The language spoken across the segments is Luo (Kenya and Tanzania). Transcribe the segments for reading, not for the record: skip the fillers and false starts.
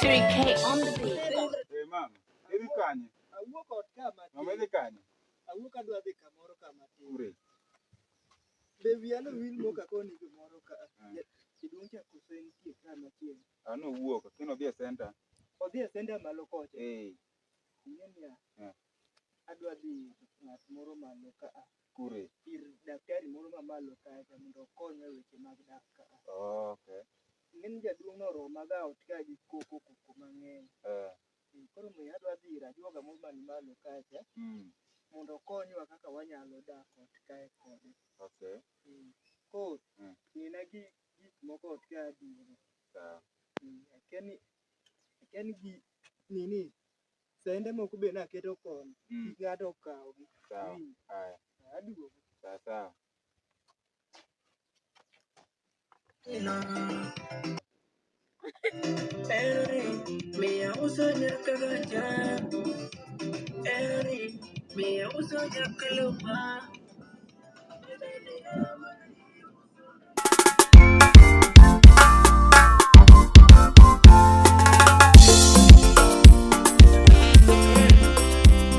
3K on the beat. Eh, mama, idhi kanye? Awuok ot ka matin. Mama idhi kanye? Awuok adwa dhi kamoro ka matin. Kure. Be wiya nowil moka koni gimoro ka. Ah. Jaduong' cha koso entie ka machiegni. An owuok, kendo odhi e center. Odhi e senda malo kocha. Eh, Ing'e niya. Eh. Adwa dhi ir ng'at moro malo ka a. Kure. Ir daktari moro mamalo kacha mondo okonywa e weche mag dak ka a. Okay. Ing'e ni jaduong' noroma ga ot ka gi koko koko mang'eny. Eh. Koro omiyo adwa dhi ir ajuoga moro man malo kacha mondo okonywa kaka wanyalo dak ot kae kode. Okay. Koro ng'ina gi gik moko ot ka aduogo. Sawa. Akia ni gi nini sende moko be naketo koni kik ng'ato okawgi. Sawa. Iwinjo? Haya. Aduogo. Sawa sawa.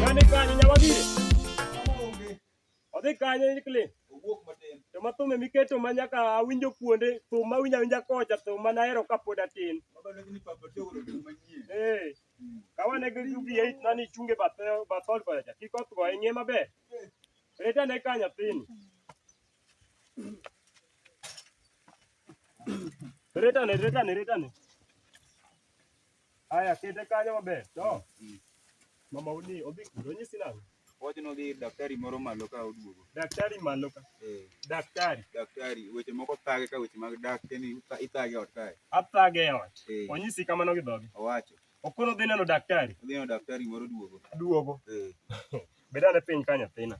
Kane kanyo nyawagire. Odhi kanyo Nyikli. Owuok matin. To ma thum emiketo ma nyaka awinjo kuonde thum mawinjo awinja kocha thum mane ahero kapod atin. Baba dwach ni papa tiyo godo thum manyien. Eh. Kawane gi V8 nani chunge bath bath ot kocha cha. Kik koth goye ng'iye maber. Ret ane ka nyathini. Ret ane, ret ane, ret ane. Aya, kete kanyo maber. To. Mama uni odhi kure onyisi nang'o? Owacho ni odhi ir daktari moro malo ka oduogo. Daktari malo ka. Eh, Daktari. daktari weche moko thage ka weche mag dak kendo ithage e ot kae. Athage e ot. Eh. Onyisi kamano gi dhoge. Owacho. Okono odhi neno daktari. Odhi neno daktari moro duogo. Duogo. Eh. Bed ane piny ka nyathina.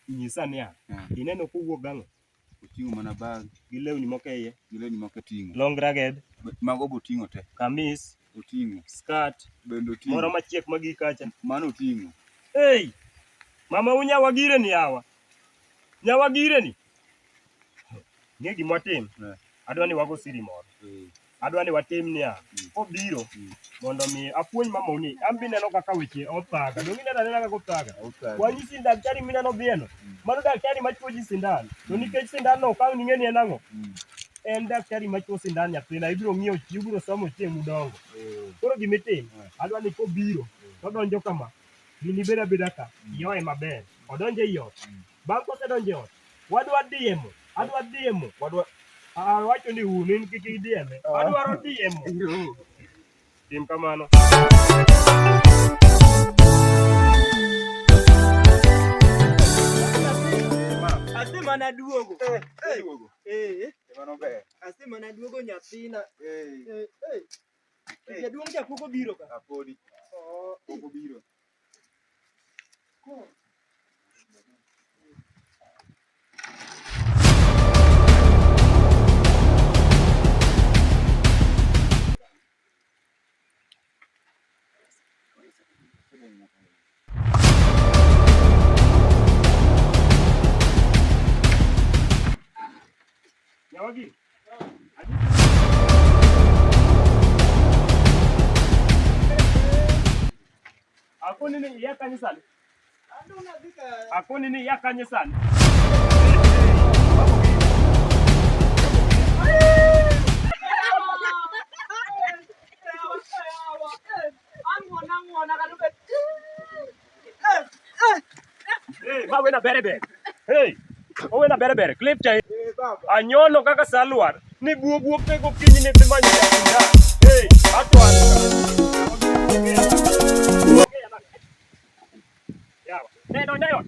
Nyisa niya, ineno kowuok gang'o? Oting'o mana bag Gi lewni moko e iye. gi lewni moko oting'o. Long ragged, Mago be oting'o te. kamis, Oting'o. skirt, Bende oting'o. moro machiek magik kacha. Mano oting'o. Hey! Mama u nyawa gire ni yawa. Nyawa gire ni. Ng'e gima watim. Eh. Adwa ni wago siri moro. Eh. Adwa ni watim niya. Kobiro mondo mi apuonj mamau ni an be ineno kaka weche othaga. Donge ineno anena kaka othaga? Othaga. Wanyisi ni daktari mineno dhieno. Mano daktari machuo ji sindan. To nikech sindan no ok ang' ning'e ni en ang'o. En daktari machuo sindan nyathina. Ibiro ng'iyo ibiro somo chieng' mudongo. Eh. Koro gimitim, adwa ni kobiro, todonjo kama, gini bed abeda ka, iyoe maber, odonjo ei ot. Bang' kosedonjo e ot, wadwa diemo, adwa diemo. Wadwa Awacho ni un, in kik idieme. Adwaro diemo. Tim kamano. Ase mana duogo. Eh, duogo. Eh, Mano ber. ase mana duogo nyathina. Eh, Eh, eh. Jaduong' cha pok obiro ka. apodi. Oh, Pok obiro. ko. Nyawagi. Akoni ni iya kanye sani? Ando unadhi ka Akoni ni iya kanye sani? Hey, ma wena bere bere. Hey, owena bere bere. Clip cha. Anyono kaka salwar. Ni buo buo ke gokinyi ni dhi manyo jakinda. Hey, atwal. Yawa. Ne donjo e ot.